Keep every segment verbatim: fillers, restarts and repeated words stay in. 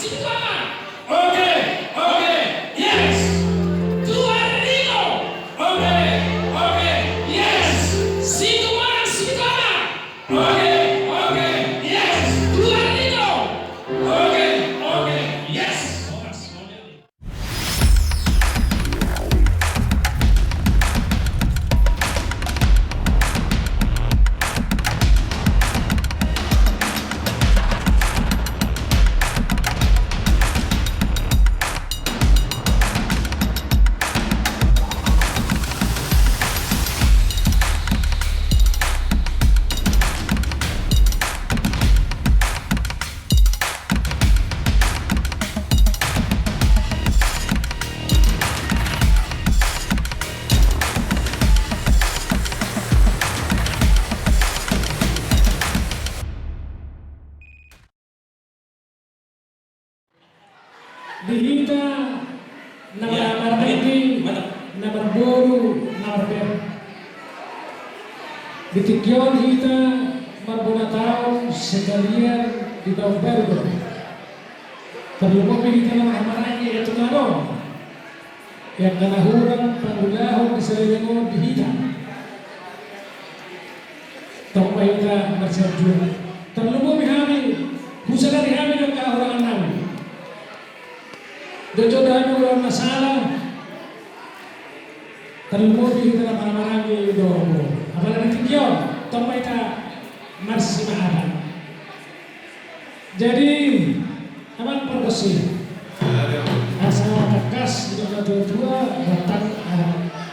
Sibukaman. Oke, oke, yes. Tuan Rino. Oke, oke, yes. Situmarang Sibukaman. Oke, oke, yes. Tuan Rino. Oke, oke, yes. Di hita na marhahamaranggi, na marboru, na marpera. Di tingki on hita marbona taon sekalian di taon baru do. Tarlumobi hita na marhahamaranggi, ia tu na ro. Ia angka na hurang pangulahon di saleleng on di hita. Tong ma hita marsianjuan. Tarlumobi hami, husadari hami do angka hahurangan nami. Jotjot do hami ulaon na sala. Tarlumobi hita na marhahamaranggi do. Apala di tingki on, tong ma hita marsimahapan. Jadi, amang pargonsi, asa tangkas didok natuatua,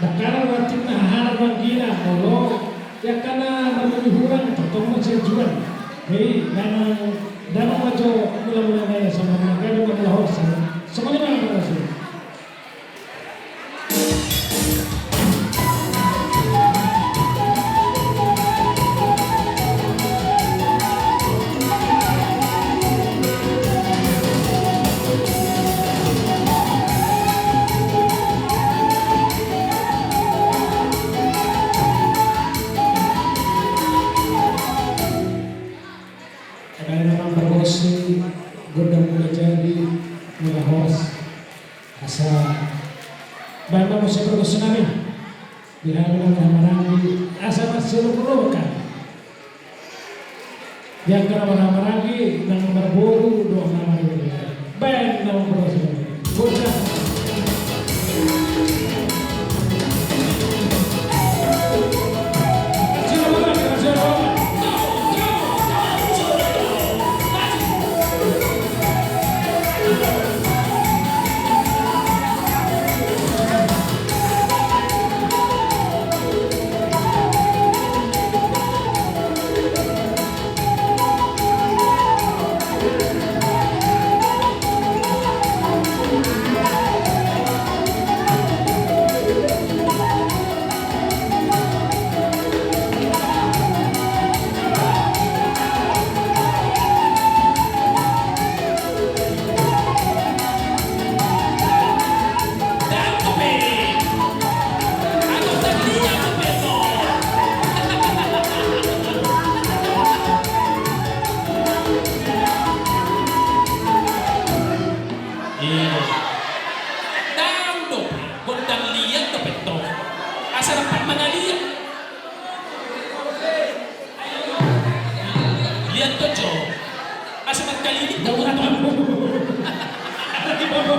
dangkanan do antingna, hahamaranggi ma molo, ia angka na marlobi hurang, tongtong ma sianjuan. Jadi, damang, damang ma jo mulamula nai, sama dengan gabe ma mula horas. Songon i ma amang pargonsi. Amang pargonsi, gondang mula jadi, mula horas. Asa baen ma muse pargonsi nami. Di hami na marhahamaranggi, asa marsiolopolop hami. Di angka na marhahamaranggi, nang marboru dohot na maribebere. Baen ma muse pargonsi nami. Gondang. Iya. Dang do, gondang liat dope tong. Asa rap mangaliat. Liat do jo. Asa markaliling do. Anak ibu anak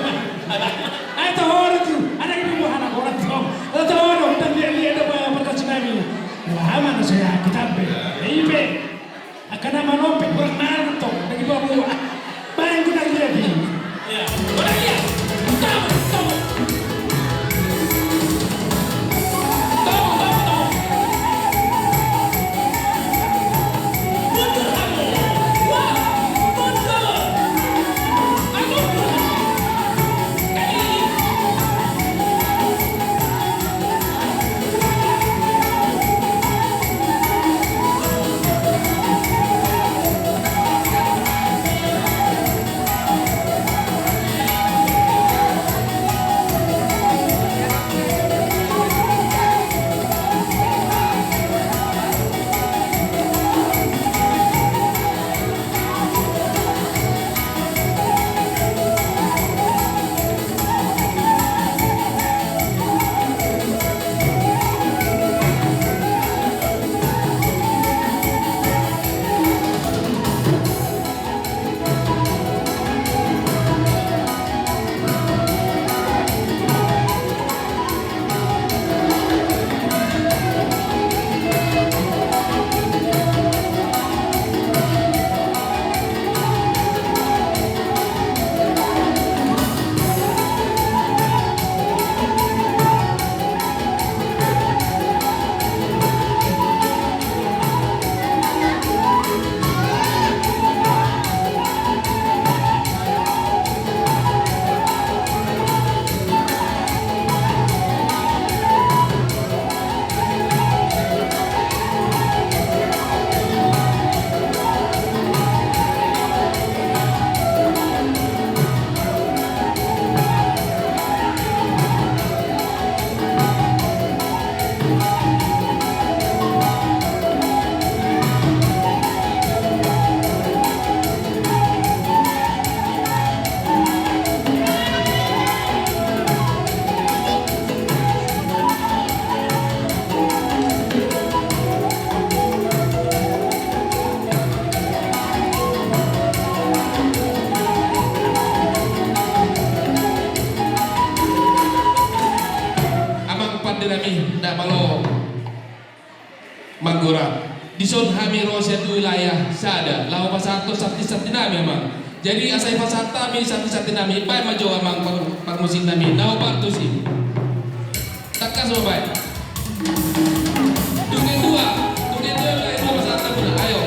orang tu. Anak ibu anak orang tu. Orang tu orang dan dia dia ada apa apa kasih nami. Wah, mana saya kita be. Ipe. Angka na manompet, borat na antong, daging baboa. Baen godang liat i. Iya. Godang liat. Tong, tong. Tong, tong, tong. Mundur hamu. Wah, mundur. Ayo, mundur hamu. Kali ini. Dison hami ro sian wilayah sada laho pasahathon santi-santi nami, amang. Jadi asa ipasahat hami santi-santi nami, baen ma jo, amang, par-, parmusik nami na hombar tusi. Tangkas ma baen. Dung i dua, dung i dua, dung i dua pasahat nami, ayo.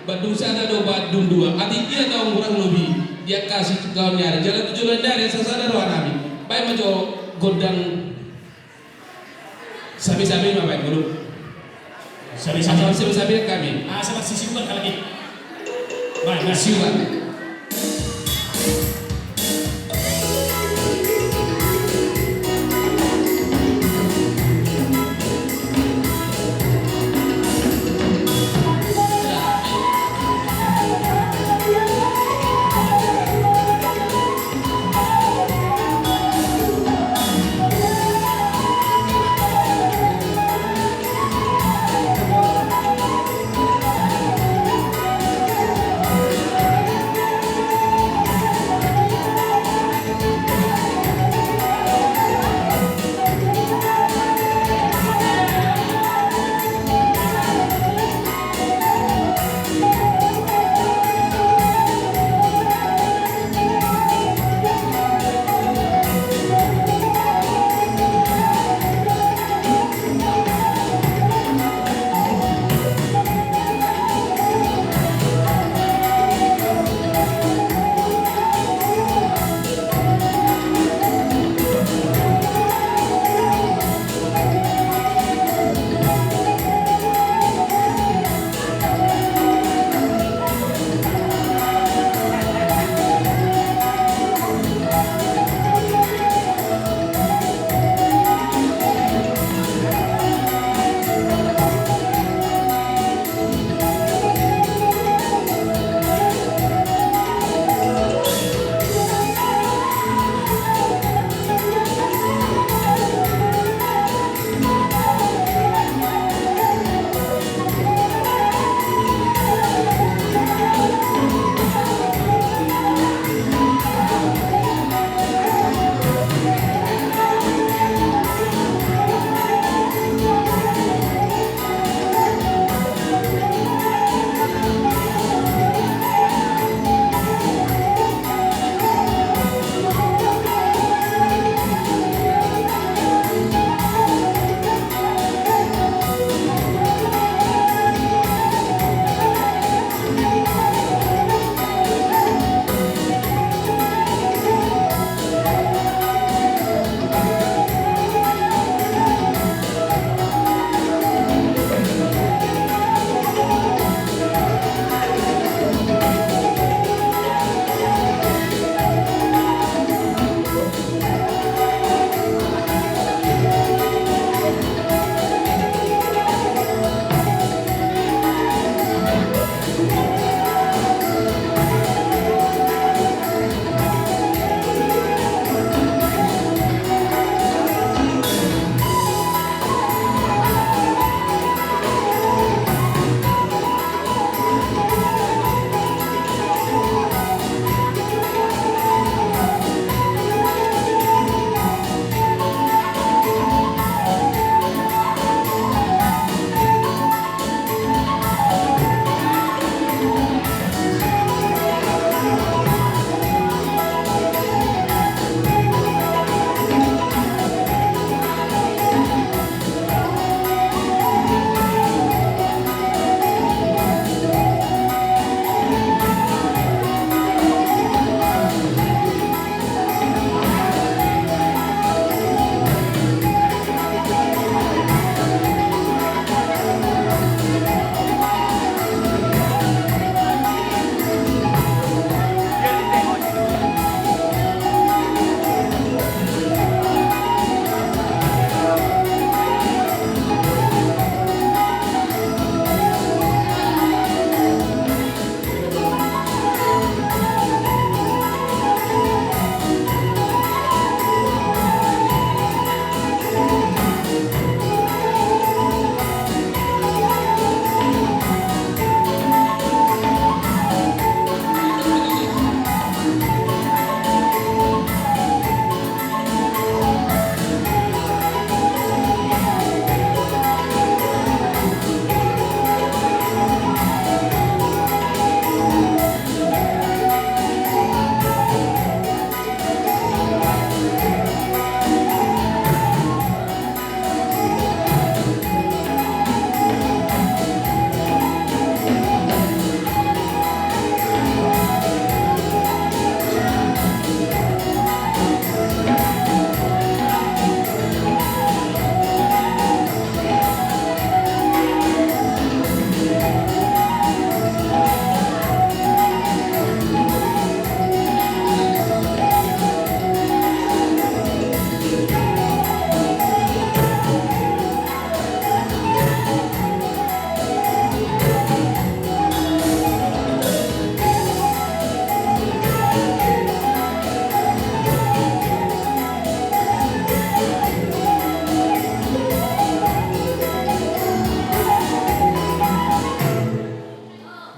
Bandung sada do bandung dua. Atik ia taon hurang lobi. Di angka situnggaon ni ari. Jala tu joloan ni ari sasada rohanami. Baen ma jo gondang. Sabe-sabe ma baen molo. Sabe-sabe. Sabe-sabe kami. Ah, sabar sisiukan lagi. Baik, baik. Siukan.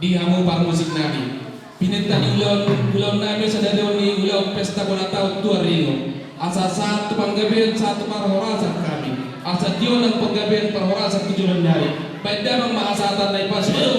Di hamu parmusik nami, pinangido ni ulaon, ulaon nami sadari on i ulaon pesta bona taon tu ari on. Asa sahat tu panggabean, sahat tu parhorasan hami. Asa tio nang panggabean parhorasan tu joloan ni ari. Baen damang ma hasahatan na i pasupasu